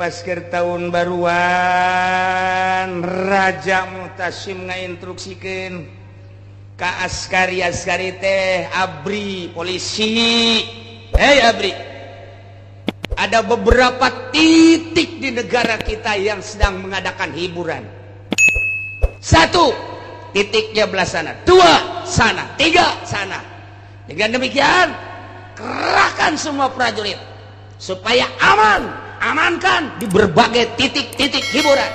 Pasker tahun baruan Raja Mutasim ngainstruksikeun ka askari-askari teh ABRI polisi. Hei ABRI, ada beberapa titik di negara kita yang sedang mengadakan hiburan. Satu, titiknya belah sana, dua sana, tiga sana. Dengan demikian kerahkan semua prajurit supaya aman. Amankan di berbagai titik-titik hiburan.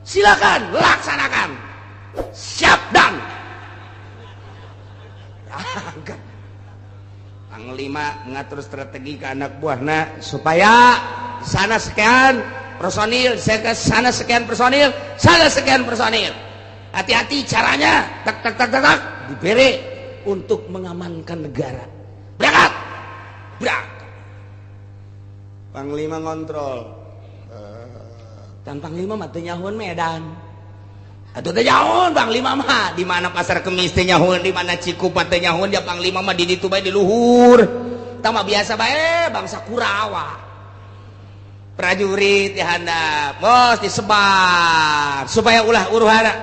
Silakan laksanakan. Siap dan. Panglima ngatur strategi ke anak buahna supaya sana sekian personil, sana sekian personil, sana sekian personil. Hati-hati caranya, tak tak tak tak tak diberi untuk mengamankan negara. Berangkat. Berangkat. Panglima ngontrol. Dan Panglima mah teu nyahoeun Medan. Atuh teu nyahoeun Panglima mah di mana Pasar Kemis teu nyahoeun, di mana Cikupa teu nyahoeun, dia Panglima mah di ditu bae di luhur. Tah mah biasa bae bangsa Kurawa. Prajurit di handap, bos disebar supaya ulah huru-hara.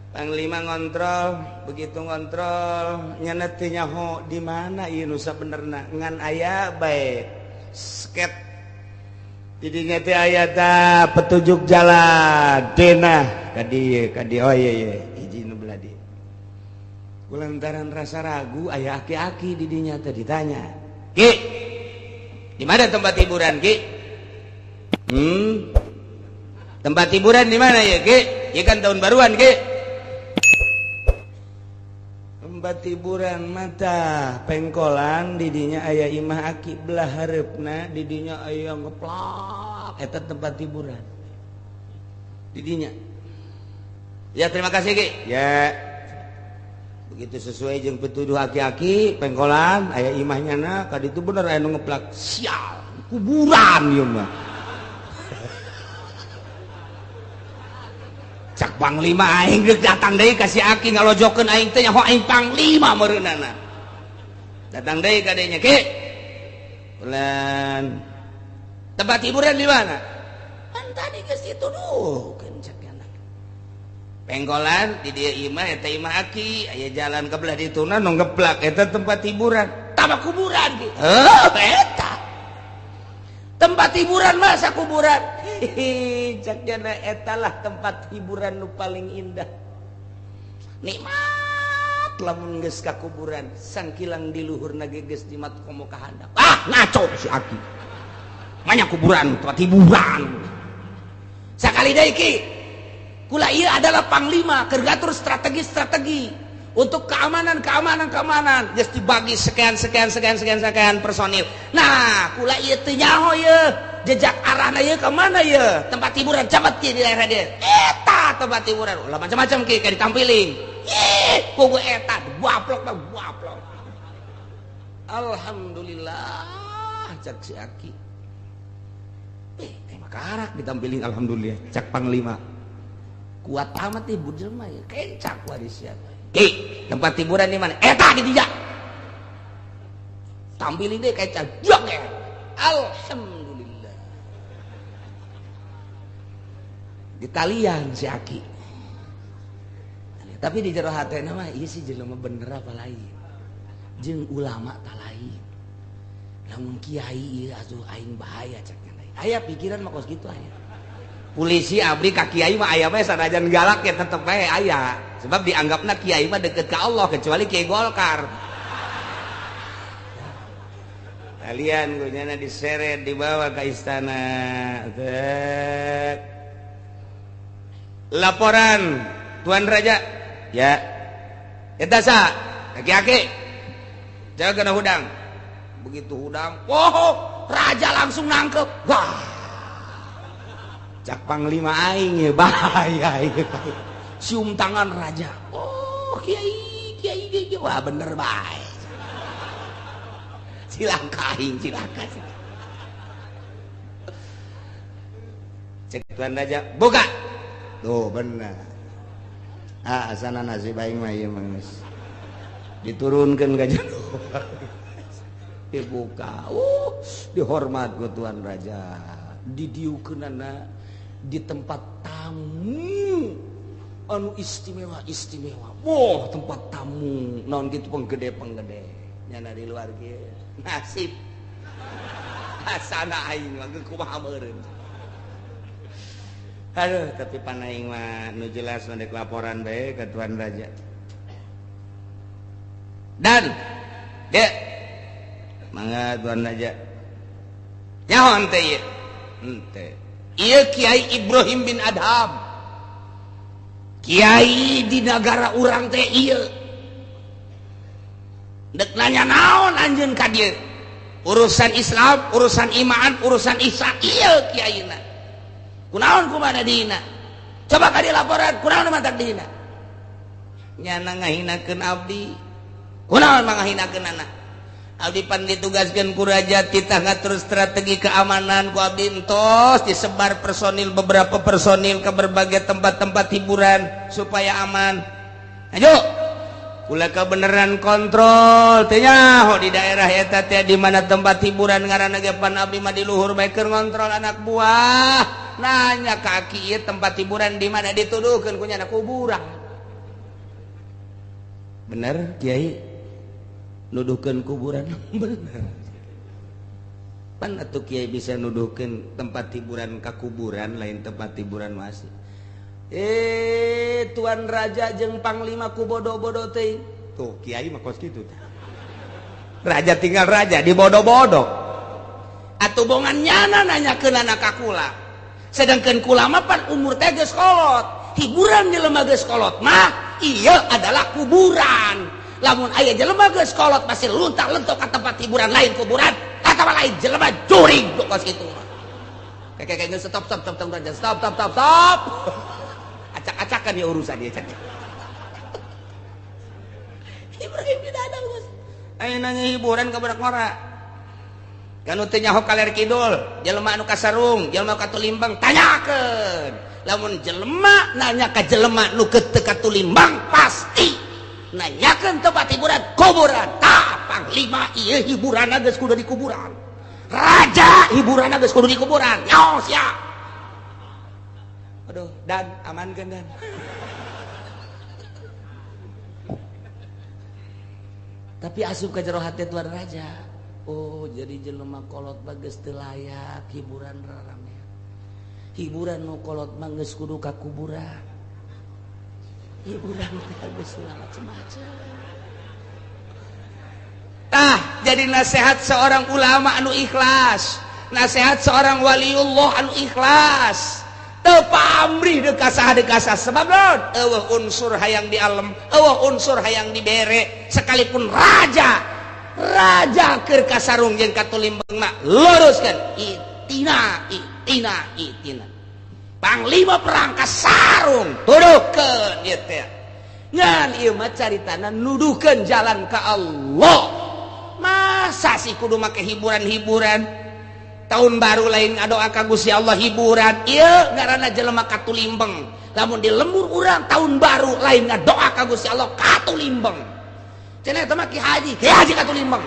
Panglima ngontrol, begitu ngontrol nyana teu nyaho di mana ieu nu sabenerna ngan aya bae. Sket didinya teh aya ta petunjuk jalan denah ka dieu ka dieu, oh iya iya hiji nu belah dieu. Kulantaran rasa ragu aya aki-aki didinya teh ditanya, "Ki, di mana tempat hiburan, Ki?" Tempat hiburan di mana ya, Ki? Ya kan tahun baruan, Ki. Tempat hiburan mata pengkolan didinya aya imah aki belah hareupna, didinya aya ngeplak eta tempat hiburan didinya. Ya terima kasih Ki. Ya begitu sesuai jeung pituduh aki-aki pengkolan aya imahnya na ka ditu bener aya nu ngeplak, sial kuburan ieu mah. Cak Panglima aing geus datang deui ka si aki ngalojokeun aing teh nyaho aing Panglima meureunana. Datang deui ka dinya, Ki. Bulan. Tempat hiburan di mana? Kan tadi geus dituduhkeun cak anak. Penggolan di dieu imah eta imah aki, aya jalan ke belah dituna nu ngeplak eta tempat hiburan. Tambah kuburan Ki. Heuh eta. Tempat hiburan masa kuburan. Hihi, cak jana etalah tempat hiburan nu paling indah. Nikmat lamun geus ka kuburan, sangkilang di luhurna ge geus jimat komo ka handap. Ah, ngaco si aki. Banyak kuburan, tempat hiburan. Sakali deui Ki. Kula ieu adalah panglima keur ngatur strategi-strategi untuk keamanan, keamanan, keamanan. Geus dibagi sekian, sekian, sekian, sekian, sekian personil. Nah, kula ieu teu nyaho ieu. Jejak arahna ieu ka mana ieu? Tempat hiburan cabat ki di daerah dieu. Eta tempat hiburan. Ulah macam-macam ki kayak ditampiling. Ih, kugu eta waplok mah waplok. Alhamdulillah cak si aki. Eh, makarak ditampiling alhamdulillah cak panglima. Kuat amat ibu jelema ya. Kencak warisnya. Ki, tempat hiburan di mana? Eta di dia. Tampilin deh kayak cajak ya. Alhamdulillah. Ditalian si aki. Tapi di jero hatena mah ieu si jelema bener apa lain. Jeung ulama ta lain. Lamun kiai ieu asuh aing bahaya cak nya. Aya pikiran mah kos kitu aya. Polisi abri ka kiai mah aya bae sanajan galak ya tetep bae aya. Sebab dianggapna kiai mah deket ke Allah kecuali kiai Golkar. Kalian gunyana diseret dibawa ke istana. Tek. Laporan Tuan Raja. Ya. Eta sa, aki-aki. Jaga kena hudang. Begitu hudang, oh, raja langsung nangkep. Wah. Cak panglima aing ya bahaya ieu. Cium tangan raja. Oh, kiai, kiai, kiai. Wah, bener bae. Cilaka aing, cilaka. Cek Tuan Raja, buka. Tuh bener. Ah, asana nasib aing mah ieu mah geus. Diturunkeun ka jero. Dibuka. Dihormat ku Tuan Raja. Didiukeunana di tempat tamu anu istimewa istimewa. Wah, tempat tamu naon kitu penggede-penggede. Nyana di luar kieu. Nasib. Asana aing mah kumaha meureun. Aduh, tapi pan aing mah nu jelas mah dek laporan bae ka Tuan Raja. Dan dek mangga Tuan Raja. Nyaho henteu ieu? Henteu. Ieu Kiai Ibrahim bin Adham. Kiai di nagara urang teh ieu. Dek nanya naon anjeun ka dieu? Urusan Islam, urusan iman, urusan ihsan, ieu kiaina. Kunaon kumaha dihina? Coba ka dilaporan, kunaon mantak dihina? Nyana ngahinakeun abdi. Kunaon mangahinakeun anak? Abdi pan ditugaskeun ku raja titah ngatur strategi keamanan ku abdi entos disebar personil, beberapa personil ke berbagai tempat-tempat hiburan supaya aman. Ayo. Kula kebenaran kontrol teh nyaho di daerah eta teh di mana tempat hiburan ngaranna ge pan abdi mah di luhur bae keur ngontrol anak buah. Nanya ka aki ieu tempat hiburan di mana dituduhkeun ku nyana kuburan. Bener Kiai nuduhkeun kuburan? Bener. Pan atuh Kiai bisa nuduhkeun tempat hiburan ka kuburan lain tempat hiburan masih. Tuan Raja jeung Panglima ku bodoh-bodoh teh. Tuh kiai mah kos kitu. Raja tinggal raja di bodoh-bodoh. Atuh bongan nyana nanyakeun ka kula. Sedangkan kula mah pan umur teh geus kolot. Hiburan jelema geus kolot mah ieu adalah kuburan. Lamun aya jelema geus kolot masih luntak-lentok ka tempat hiburan lain kuburan atawa lain jelema jurig kos kitu mah. Kayak stop stop stop stop stop stop stop stop. Acak-acakan ya urusan dia. Ibrahim tidak ada bos. Ayo nanya hiburan ke budak ngora. Kan teu nyaho kaler kidul, jelema anu kasarung, jelema katulimbang tanyakeun. Lamun jelema nanya ka jelema nu teu katulimbang pasti nanyakeun tempat hiburan kuburan. Tah panglima ieu hiburanna geus kudu di kuburan. Raja hiburanna geus kudu di kuburan. Nyaho sia. Aduh, dan amankan dan. Tapi asup ka jero hati Tuan Raja. Oh, jadi jelema kolot mah geus teu layak hiburan rarame. Hiburan nu kolot mah geus kudu ka kuburan. Hiburan teh geus macem-macem. Tah, jadi nasihat seorang ulama anu ikhlas, nasihat seorang waliullah anu ikhlas. Teu pamrih dekasah dekasah sebab naon? Eueuh unsur hayang di alam, eueuh unsur hayang dibere, sekalipun raja, raja keur kasarung jeung katulimbang mah luruskeun itina itina itina. Panglima perang kasarung tuduhkeun ieu teh. Ngan ieu mah caritana nuduhkeun jalan ka Allah. Masa sih kudu make hiburan-hiburan? Tahun baru lain ngadoa ka Gusti Allah hiburan ieu ngaranna jelema katulimbeng. Lamun di lembur urang tahun baru lain ngadoa ka Gusti Allah katulimbeng. Cenah eta mah ki haji katulimbeng.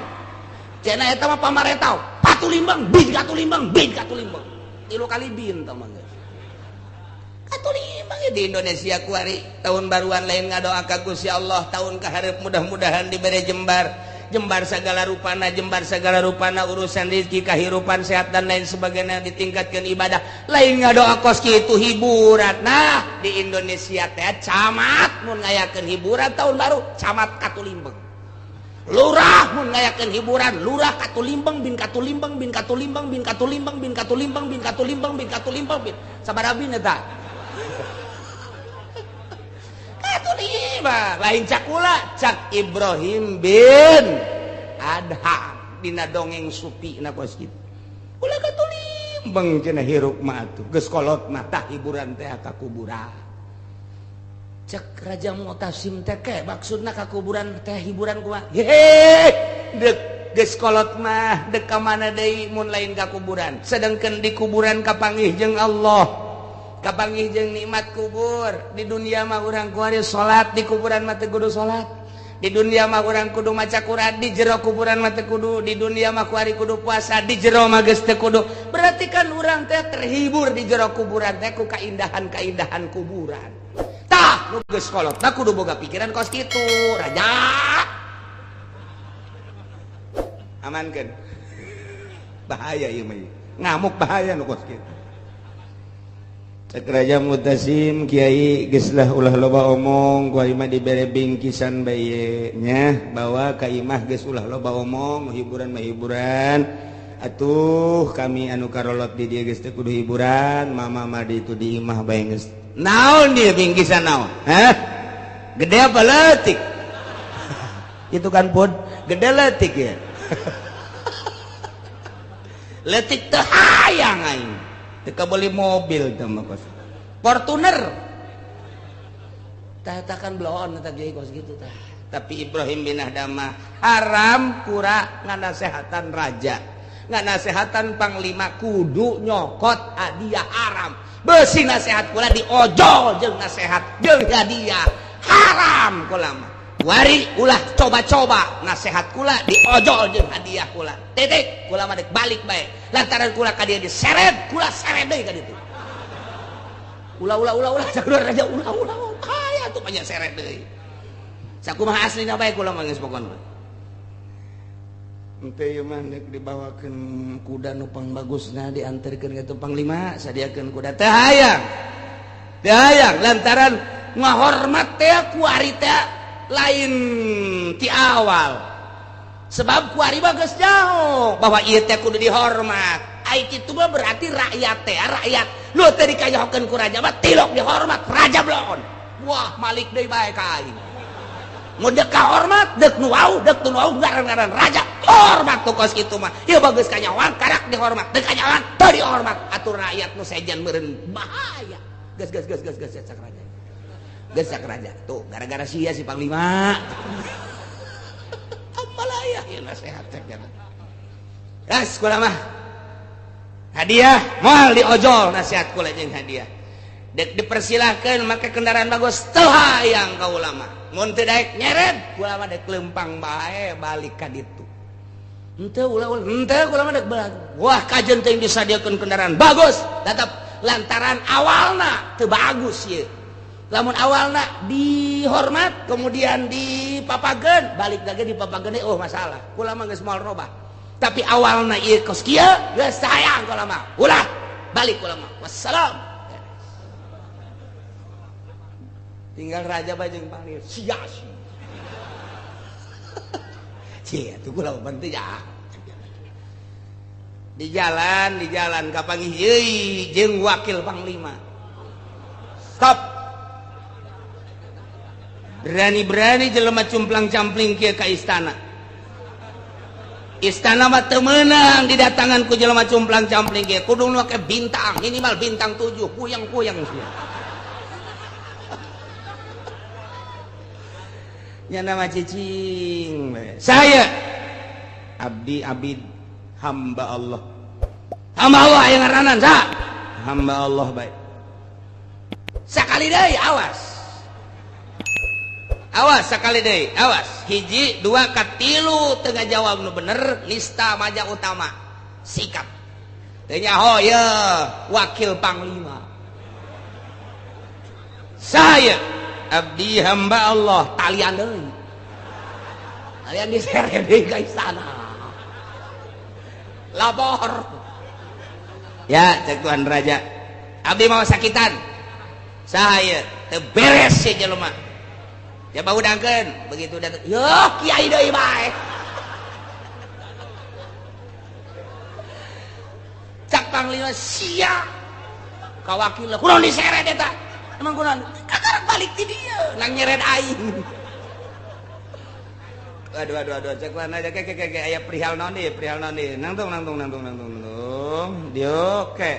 Cenah eta mah pamaretau patulimbeng bin katulimbeng bin katulimbeng. Tilu kali bin tah mah geus. Katulimbeng di Indonesia kuari tahun baruan lain ngadoa ka Gusti Allah tahun kaharep mudah-mudahan dibere jembar. Jembar segala rupana, jembar segala rupana urusan rezeki, kehidupan sehat dan lain sebagainya ditingkatkan ibadah. Lain ngadoa kos kitu hiburan. Nah, di Indonesia teh camat mun ngayakeun hiburan tahun baru, camat katulimbeng. Lurah mun ngayakeun hiburan, lurah katulimbeng bin katulimbeng bin katulimbeng bin katulimbeng bin katulimbeng bin katulimbeng bin katulimbeng bin. Sabaraha bin eta? Katulimbang lain cakula cak Ibrahim bin Adham dina dongeng supi na kos kitu. Ulah katulimbang cenah hirup mah atuh geus kolot mah tah hiburan teh ka kuburan. Cek Raja Mu'tasim teh ke maksudna ka kuburan teh hiburan kumaha? Hehe deuk geus kolot mah deuk ka mana deui mun lain ka kuburan. Sedangkan di kuburan kapanggih jeung Allah. Kapanggih jeung nikmat kubur. Di dunia mah urang kuari salat, di kuburan mah teu kudu salat. Di dunia mah urang kudu maca Quran, di jero kuburan mah teu kudu. Di dunia mah kuari kudu puasa, di jero mah geus teu kudu. Berarti kan urang teh terhibur di jero kuburan teh ku kaindahan-kaindahan kuburan. Tah, nu geus kolotna kudu boga pikiran kos kitu, raja. Amankeun. Bahaya ieu mah. Ngamuk bahaya nu kos kitu. Cek Raja Mutasim Kiai geus lah ulah loba omong ku imah dibere bingkisan bae nya bawa ka imah geus ulah loba omong hiburan mah hiburan atuh kami anu karolot di dieu geus teu kudu hiburan mama mah di itu di imah bae geus naon dia bingkisan naon hah gede apa leutik itu kan pun gede leutik ya leutik teu hayang aing teu beli mobil teh mah kos Fortuner tah eta kan bloon eta kiai kos kitu tah. Tapi Ibrahim bin Adham haram kura nganasehatan raja nganasehatan panglima kudu nyokot hadiah haram beusi nasehat kula diojol jeung nasehat jeung hadiah haram kula mah wari ulah coba-coba nasehat kula diojol jeung hadiah kula titik kula mah dek balik bae lantaran kula ka dieu diseret kula seret deui ka ditu ulah ulah ulah ulah sakulah raja ulah ulah aya tuh banyak seret deui sakumaha aslina bae kula mah geus pokona henteu ieu mah deuk dibawakeun kuda nu pangbagusna dianterkeun ka panglima sadiakeun kuda teh hayang teh hayang lantaran ngahormat teh kuari teh lain ti awal sebab kuari mah geus jauh bahwa ieu teh kudu dihormat ai kitu mah berarti rakyat teh rakyat nu teh dikayohkeun ku raja mah tilok dihormat raja bloon wah malik deui bae ka aing mun deuk kahormat deuk nu wau deuk nu wau ngaran-ngaran raja hormat tuh kos kitu mah ieu bagus kanyawan karak dihormat deuk kanyawan teu dihormat atuh rakyat nu sejen meureun bahaya geus geus geus geus geus cak raja geus cak raja tuh gara-gara sia si panglima amalaya ieu nasehat cek geus kula mah hadiah moal diojol nasihat kula jeung hadiah dek dipersilahkeun make kendaraan bagus teu hayang ka ulama mun teu daek nyeret kula mah dek leumpang bae balik ka ditu henteu ulah ulah henteu kula mah dek balik wah kajen teh disadiakeun kendaraan bagus tetep lantaran awalna teu bagus ieu lamun awalna dihormat kemudian dipapageun balik lagi dipapageun oh masalah kula mah geus moal robah tapi awalna ieu kos kieu geus sayang kula mah ulah balik kula mah wassalam tinggal raja bae jeung panglima sia sia tuh kula mah penting ya di jalan kapanggih euy jeung wakil panglima stop berani-berani jelema cumplang-campling kieu ka istana istana mah teu meunang didatangan ku jelema cumplang-campling kieu kudu make bintang minimal bintang 7 puyeng-puyeng sia nya nama cicing saya abdi abid hamba Allah aya ngaranan sa hamba Allah bae sakali deui awas awas sakali deui awas hiji dua katilu teu ngajawab nu bener nista maja utama sikap teu nyaho ye wakil panglima saya abdi hamba Allah talian deui talian diseret deui ka istana lapor ya cek Tuhan Raja abdi mau sakitan saya teu beres si jelema ya bau dangkeun begitu datang yo kiai deui bae cak panglima sia ka wakil kunaon diseret eta emang kunaon kakarak balik ti dieu nang nyeret aing aduh aduh aduh cek mana aja ke ke aya perihal naon deui nangtung nangtung nangtung nangtung nangtung dieu ke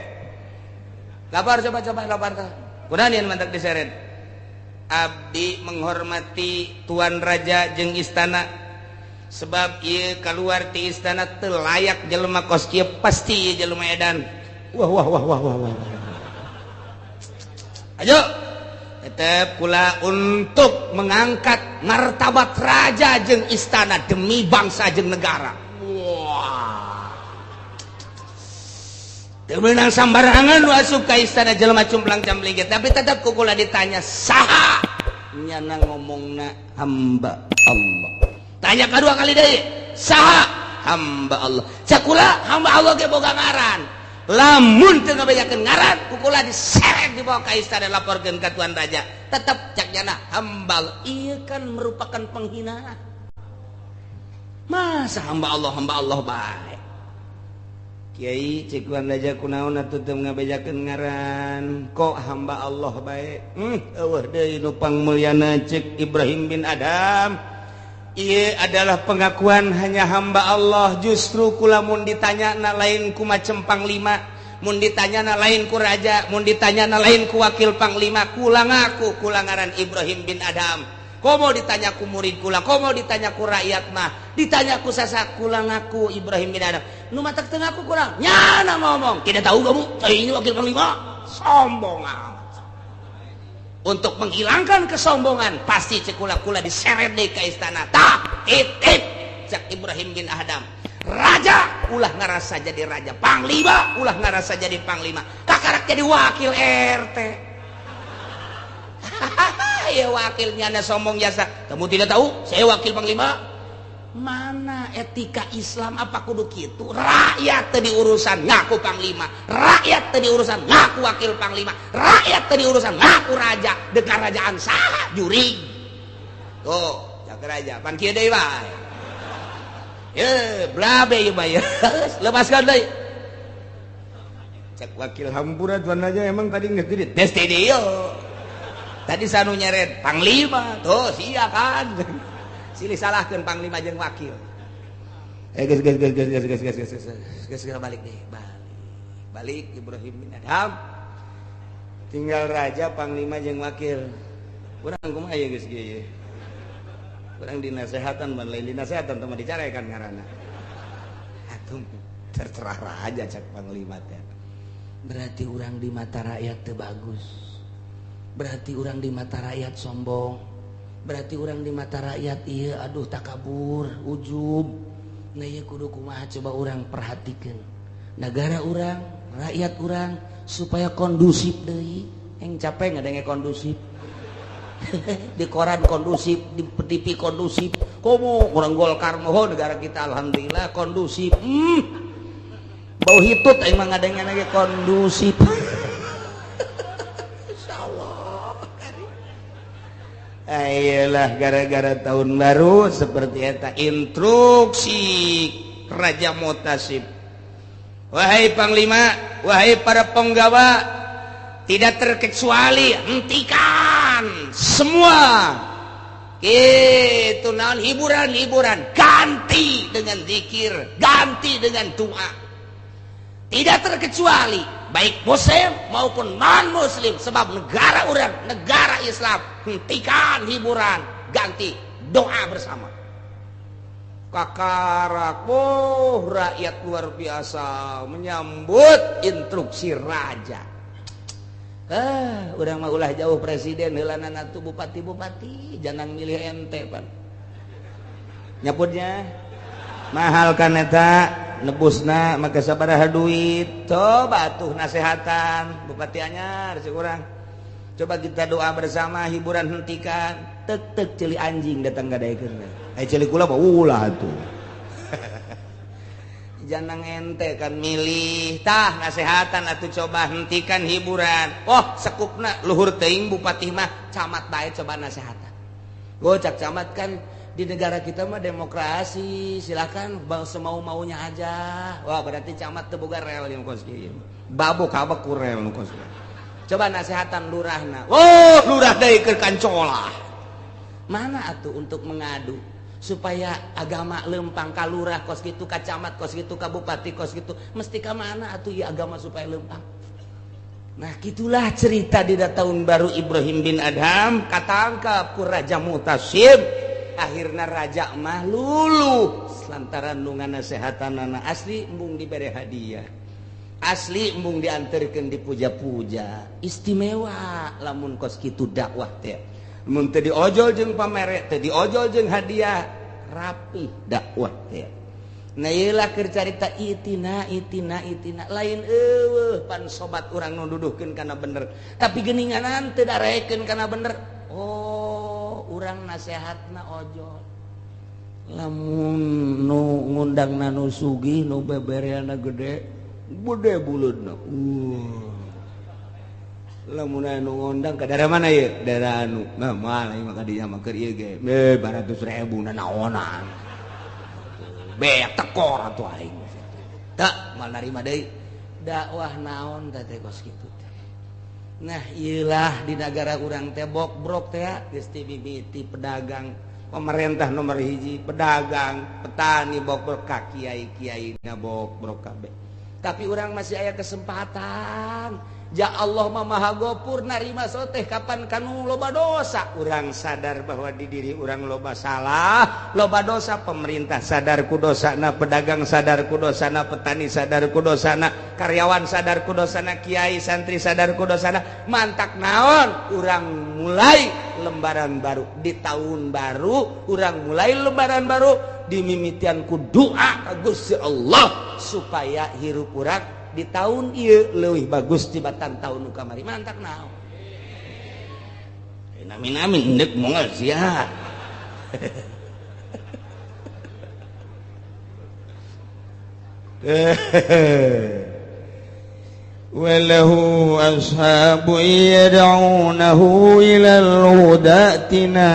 lapar coba coba lapar tah kunaon ieu mantak diseret abdi menghormati tuan raja jeung istana sebab ieu kaluar ti istana teu layak jelema kos kieu pasti ieu jelema edan wah wah wah wah wah wah. Ayo tetep kula untuk mengangkat martabat raja jeung istana demi bangsa jeung negara. Wah, teu meunang sambarangan nu asup ka istana jelema cumplang camling, tapi tetep ku kula ditanya saha, nyana ngomongna hamba Allah. Tanya kedua kali deui, saha? Hamba Allah. Cak kula hamba Allah ge boga ngaran. Lamun teu ngabejakeun ngaran, ku kula diseret dibawa ka istana, laporkeun ka tuan raja. Tetep cak nyana hamba Allah. Ieu kan merupakan penghinaan. Masa hamba Allah, hamba Allah bae. Kiai, cek tuan raja, kunaon atuh teu ngabejakeun ngaran, kok hamba Allah bae? Eueuh deui nu pangmulyana, cek Ibrahim bin Adham. Ieu adalah pengakuan hanya hamba Allah. Justru kula mun ditanya na lain ku macem panglima, mun ditanya na lain ku raja, mun ditanya na lain ku wakil panglima, kula ngaku kula ngaran Ibrahim bin Adham. Komo ditanya ku murid kula, komo ditanya ku rakyat mah, ditanya ku sasak, kula ngaku Ibrahim bin Adham. Nu matak teu ngaku kurang nyana ngomong, "Tidak tahu kamu, saya ini wakil panglima." Sombong amat. Untuk menghilangkan kesombongan pasti cek kula, kula diseret deui ka istana. Tah, titip cek Ibrahim bin Adham, raja ulah ngerasa jadi raja, panglima ulah ngerasa jadi panglima, kakarak jadi wakil RT ya, wakilnya ada sombong jasa. "Kamu tidak tahu saya wakil panglima." Mana etika Islam? Apa kudu gitu? Rakyat tadi urusan ngaku panglima, rakyat tadi urusan ngaku wakil panglima, rakyat tadi urusan ngaku raja. Dekat kerajaan saha jurig tuh cak raja pan kieu deui bae ye blabe ieu bae, lepaskan deui. Cek wakil, "Hampura tuan aja, emang tadi nggak gede tes yo tadi sanu nyeret panglima tuh sia kan." Silih salahkeun panglima jeung wakil. Eh, geus geus geus geus geus geus geus geus geus geus, balik deh, balik balik. Ibrahim bin Adham tinggal raja, panglima jeung wakil. Urang kumaha ye geus kieu ye? Urang dinasehatan ban lain dinasehatan, teu mah dicarekan ngaranna. Atuh terserah raja, cak panglima teh. Berarti urang di mata rakyat teu bagus, berarti urang di mata rakyat sombong, berarti urang di mata rakyat iya aduh takabur, ujub. Nah, iya kudu kumaha? Coba urang perhatikan negara urang, rakyat urang supaya kondusif deui. Yang capek nggak kondusif di koran, kondusif di TV, kondusif. Komo orang Golkar mohon negara kita alhamdulillah kondusif. Bau hitut emang ada lagi kondusif. Insyaallah. Ayolah, gara-gara tahun baru seperti eta instruksi Raja Mutasib. Wahai panglima, wahai para penggawa, tidak terkecuali hentikan semua itu naon hiburan-hiburan, ganti dengan zikir, ganti dengan doa. Tidak terkecuali baik muslim maupun non muslim, sebab negara urang negara Islam. Hentikan hiburan, ganti doa bersama. Kakarak, oh, rakyat luar biasa menyambut instruksi raja. Ah, urang mah ulah jauh presiden heulana atuh bupati-bupati jangan milih ente pan nyaputnya mahal kan eta nebusna maka sabaraha duit. Coba tuh nasehatan bupati anyar si urang, coba kita doa bersama, hiburan hentikan. Tek tek ceuli anjing datang gadaikeun eh ceuli kula mah ulah tuh jangan ente kan milih. Tah, nasehatan atuh, coba hentikan hiburan. Oh, sekupna luhur teuing bupati mah, camat bae coba nasehatan. Gocak camat kan di negara kita mah demokrasi, silakan bang semau maunya aja. Wah, berarti camat teu boga rel yang kos kieu babok kabak ku rel nu kos. Coba nasehatan lurahna. Oh, lurah deui keur kancolah. Mana atuh untuk mengadu supaya agama lempang ka lurah kos gitu, ka camat kos gitu, ka bupati kos gitu, mesti ka mana atuh ya agama supaya lempang? Nah, gitulah cerita di tahun baru Ibrahim bin Adham katangkap ku Raja Mutasib. Akhirnya raja mah luluh lantaran nu nganasehatan anak asli embung diberi hadiah. Asli embung diantarkeun dipuja-puja istimewa lamun kos kitu dakwah teh. Mun teu diojol jeung pamere, teu diojol jeung hadiah, rapi dakwah teh. Nah ieu lah keur carita itina itina itina lain eueuh pan sobat urang nu duduhkeun kana bener, tapi geuninganan teu darekeun kana bener. Oh, urang nasehatna ojol. Lamun nu ngundangna nu sugih nu bebereana gede gede buleudna. Lamun anu ngondang ka daerah mana ieu? Daerah anu. Nah, moal ieu mah ka dinya mah keur ieu ge. 200.000 nanaonan. Beak tekor atuh aing. Tak moal narima deui. Dakwah naon teh kos kitu teh. Nah, ieu lah di nagara urang teh bokbrok teh geus ti mimiti pedagang, pemerintah nomor hiji, pedagang, petani bokbrok ka kiai-kiai na bokbrok kabeh. Tapi orang masih aya kesempatan. Ja Allah mah Maha Gofur narima soteh kapan kanu loba dosa. Urang sadar bahwa di diri urang loba salah, loba dosa. Pemerintah sadar ku dosana, pedagang sadar ku dosana, petani sadar ku dosana, karyawan sadar ku dosana, kiai santri sadar ku dosana. Mantak naon? Urang mulai lembaran baru di tahun baru, urang mulai lembaran baru dimimitian ku doa ka Gusti Allah supaya hirup urang di tahun ieu leuwih bagus tibatan tahun nu kamari. Mantak naon? Amin amin endek moal sia. Walahu ashabu yad'unahu ilal huda tina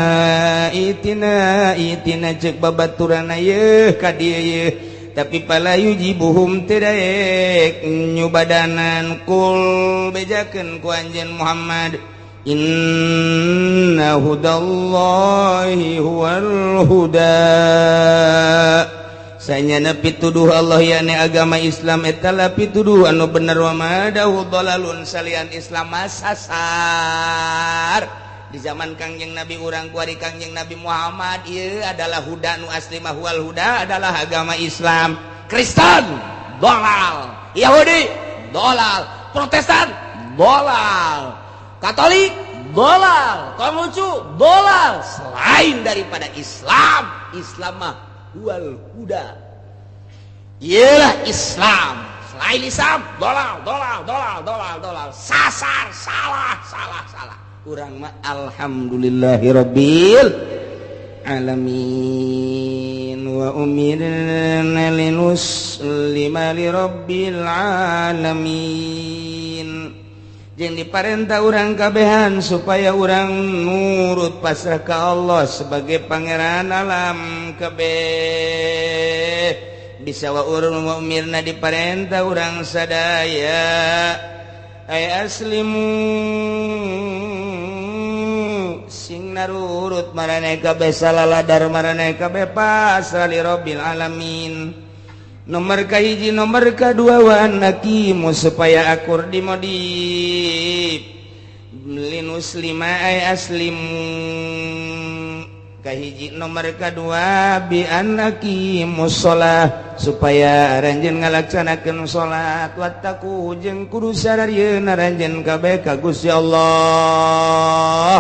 itina itina cek babaturana yeuh ka dieu yeuh tapi pala yujibuhum teu daek nyubadanan kul bejakeun ku anjeun Muhammad inna hudallahi huwal huda. Sanyana pituduh Allah yakni agama Islam eta la pituduh anu bener wa madahu dalalun salian Islam masasar. Di zaman Kangjeng Nabi urang kuari Kangjeng Nabi Muhammad ieu adalah huda nu asli mah huwal huda adalah agama Islam. Kristen dolal, Yahudi dolal, Protestan dolal, Katolik dolal, Konghucu dolal, selain daripada Islam. Islam mah wal huda. Ialah Islam. Selain Islam dolal dolal dolal dolal dolal, sasar, salah salah salah. Urang mah alhamdulillahirabbil alamin wa umirna linuslima lirabbil alamin. Jeung diparentah urang kabehan supaya urang nurut pasrah ka Allah sebagai pangeran alam kabeh. Bisa wa urang wa umirna diparentah urang sadaya ay aslimu sing narurut maraneh kabeh salaladar maraneh kabeh pasrah li rabbil alamin. Nomor kahiji nomor kadua wa anakimu supaya akur dimodif linuslima ay aslimu kahiji nomor kadua bi anakimu sholah supaya aranjeun ngalaksanakeun salat wattaqu jeung kudu sararieun aranjeun kabeh ka Gusti Allah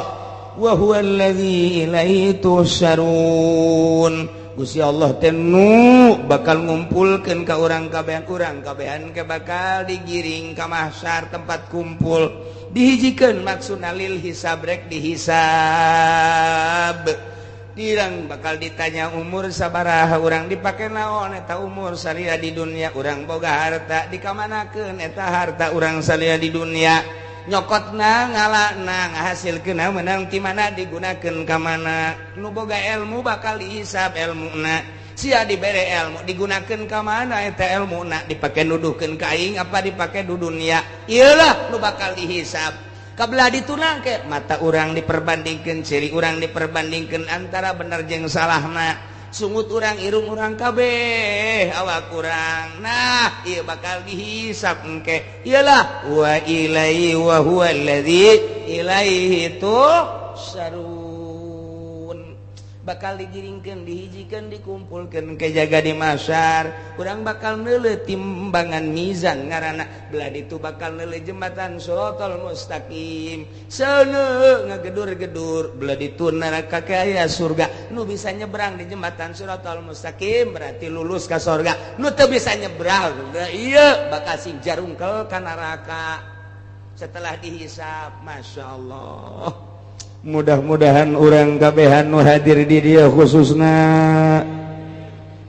wa huwallazi ilaihi tuhsyarun. Gusti Allah teh nu bakal ngumpulkeun ka urang kabehan ke bakal digiring ka mahsyar tempat kumpul dihijikeun maksudna lil hisab rek dihisab dirang bakal ditanya umur sabaraha urang dipake naon eta umur salila di dunia urang boga harta dikamanakeun eta harta urang salila di dunia nyokotna ngalana ngahasilkeun menang ti mana digunakeun ka mana nu boga ilmu bakal dihisab ilmuna sia dibere ilmu digunakeun ka mana eta ilmuna dipake nuduhkeun ka aing apa dipake du dunia ieu lah nu bakal dihisab kabelah dituna ke mata urang diperbandingkeun ciri urang diperbandingkeun antara bener jeung salahna sungut urang irung urang kabeh awak urang nah ieu bakal dihisab engke iyalah wa ilaihi wa huwa allazi ilaihi tuhsyarun. Bakal digiringkeun, dihijikan, dikumpulkan ke jaga di mahsyar. Urang bakal neuleuh timbangan mizan ngaranna. Belah ditu bakal neuleuh jembatan Shiratal Mustaqim, seuneu ngagedur-gedur. Belah ditu neraka, kaya surga. Nu bisa nyebrang di jembatan Shiratal Mustaqim berarti lulus ka surga. Nu teu bisa nyebrang, iya, bakal sing jarungkel ka neraka setelah dihisap. Masya Allah, mudah-mudahan urang kabehan nu hadir di dieu, khususna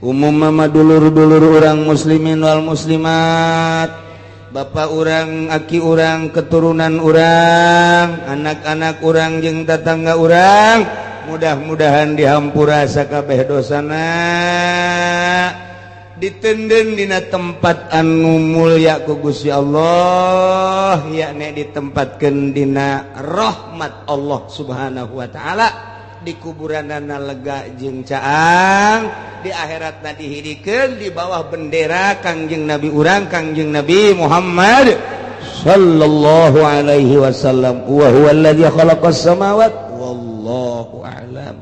umum mama, dulur-dulur urang muslimin wal muslimat, bapak urang, aki urang, keturunan urang, anak-anak urang jeung tetangga urang, mudah-mudahan dihampura sakabeh dosana, ditenden dina tempat anu mulia ku Gusti Allah, yakni ditempatkan dina rahmat Allah Subhanahu wa taala, di kuburanana lega jeung caang, di akhiratna dihidikeun di bawah bendera Kangjeng Nabi urang, Kangjeng Nabi Muhammad sallallahu alaihi wasallam. Wa huwa alladzi khalaqas samawat, wallahu a'lam.